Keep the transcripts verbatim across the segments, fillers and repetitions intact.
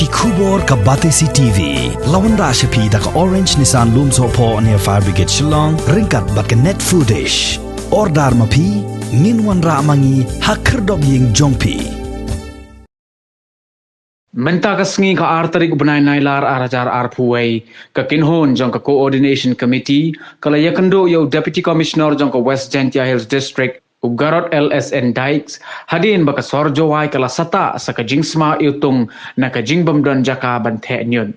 Khubor ka Batesi T V la wanrah sha phi da ka Orange Nissan Lumsohphoh near Fire Brigade Shillong ryngkat bad ka Net Foodish. Order ma phi, ngin wanrah ma ngi ha khyrdop ïing jong phi. Mynta ka sngi ka ar tarik u bnai Nailar ar hajar arphew wei, ka kynhun jong ka Coordination Committee ka la ïakynduh ïa u Deputy Commissioner jong ka West Jaintia Hills District, u Garod L S N Dykes, hadien ba ka sor Jowai ka la satah sa ka jingsma iwtung na ka jingbymdon jaka ban theh ñiut.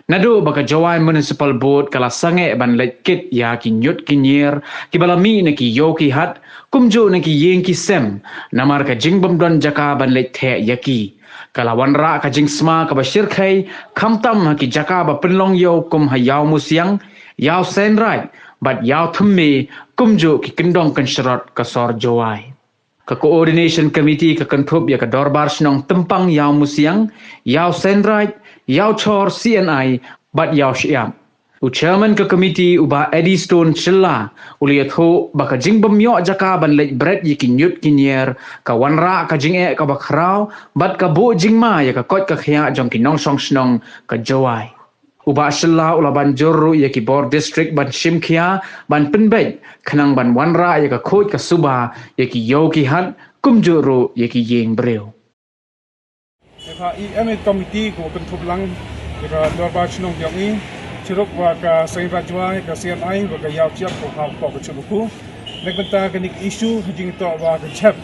Naduh ba ka Jowai Municipal Board ka la sangeh ban leit kit ïa ki ñiut ki ñier kiba la mih na ki ïew ki hat, kumjuh na ki ïing ki sem, namar ka jingbymdon jaka ban leit theh ïa ki, ka la wanrah ka jingsma kaba shyrkhei, khamtam ha ki jaka ba pynlong ïew kum ha Ïawmusiang, Ïaw Seinraij bad Ïaw Thymme, kumjuh ki kyndong kynshrot ka sor Jowai. Ka Coordination Committee ka kynthup ïa ka Dorbar Shnong Tympang Ïawmusiang, Ïaw Seinraij, Ïawchor C N I bad Ïawshyiap. U Chairman ka Committee, u Bah Eddystone Shylla, u la ïathuh ba ka jingbym ïoh jaka ban leit bret ïa ki ñiut ki ñier ka wanrah ka jingeh kaba khraw bad ka buh jingma ïa ka koit ka khiah jong ki nongshong shnong ka Jowai. U Bah Shylla u la ban jur ruh ïa ki bor district ban shim khia ban pynbeit khnang ban wanrah ïa ka khuid ka suba ïa ki ïew ki hat, kumjuh ruh ïa ki ïing briew. Ïa ka E M A committee ka kynthup lang ïa ka Dorbar Shnong jong i, chirup wa ka Seinraij Jowai, ka C N I, wa ka Ïawshyiap, ko ha ko ka chup ku. Nek bynta ka nik issue ha jingtoh wa ka jhep,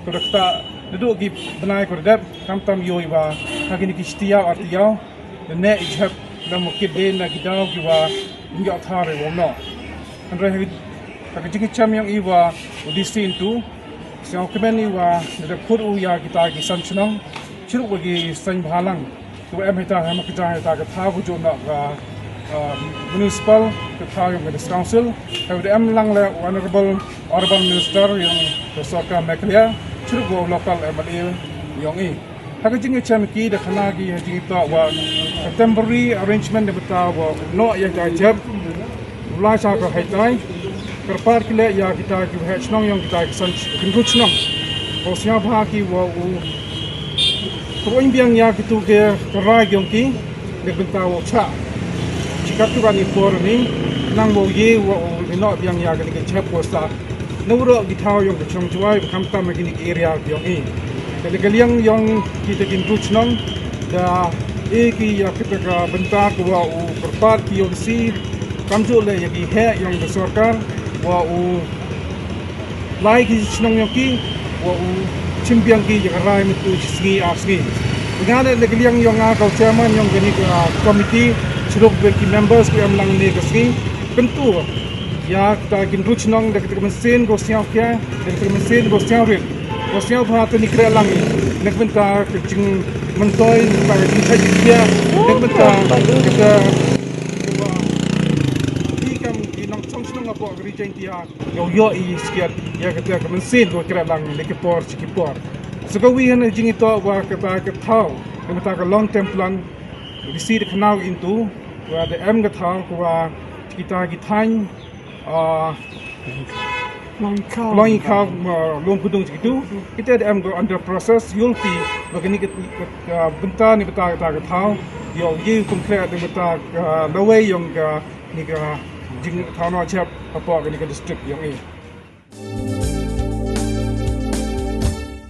ko da kata naduh ki bnai ko da dep, khamtam ïoh i wa ha ki nik ki shtia artiaw ne i jhep na mo kit de na ki daw ki wa ïoh thar i wa no. Hynrei ha ka jingchem yong i wa u D C into, siang kmen i wa da khur u ïa kita ki san chnong, chirup wa ki san bhalang. Tu em hita ha ma kita hita ka thaw ku jona ka, ah, municipal, ka thaw yong ka district council. Ha em lang le Honorable Urban Minister yong ka sorkar Meghalaya, chirup wa local M L A yong i. Ha ka jingchem ki da khana ki ha jingtoh wa ka temporary arrangement da bynta wa noh ïa ka jhep u la cha ka haitai. Kyrpad ki leh ïa kita ki heh chnong yong kita ki san kynru chnong. Ko sngewbha ki wa u kyrweng biang ïa kitu ki ka rai yong ki da bynta wa u cha. Chi katto katne por ni nang wa u ïe wa u lyngngoh biang ïa kane ka jhep wa sa. Na waroh ki thaw yong ka chnong Jowai, khamtam ha kine ki area yong i. Ka dei ka liang yong kita ki kynru chnong, da e ki ïa kita ka bynta ka wa u kyrpad ki yong si, kamjooh le ïa ki heh yong ka sorkar, wa u lai ki chnong yong ki, wa u chim biang ki ïa ka rai mynta shi sngi ar sngi. Nga ne na ka liang yong nga ka chairman yong kane ka committee, chirup bad ki members ki em lang ne ka sngi, kyntu ïa kita ki kynru chnong da kita ka mynsiem ko sngewkhia, da kita ka mynsiem ko sngewrit. Ko sngewbha te ni khreh lang, nek bynta ka jingmyntoi, bynta ka jingkhia, nek bynta kita ki kam ki nongshong shnong hapoh ka Ri Jaiñtia. Ïoh ïoh i skhiat ïa kita ka mynsiem ko khreh lang ne ki por shi ki por. Sa kawi hana jingitoh wa kata ka thaw, nek bynta ka long term plan, bisi da khana into wa da em ka thaw ko wa kita ki thaiñ, ah, Longkhaw. Longkhaw, ah, Longkudung kitu. Kita da em ko under process, ïoh ti ba kane ka, ka, ka bynta ne bynta kata ka thaw. Ïoh ïoh kum khreh ne bynta ka lawei yong kane ka jingthaw noh jhep hapoh kane ka district yong i.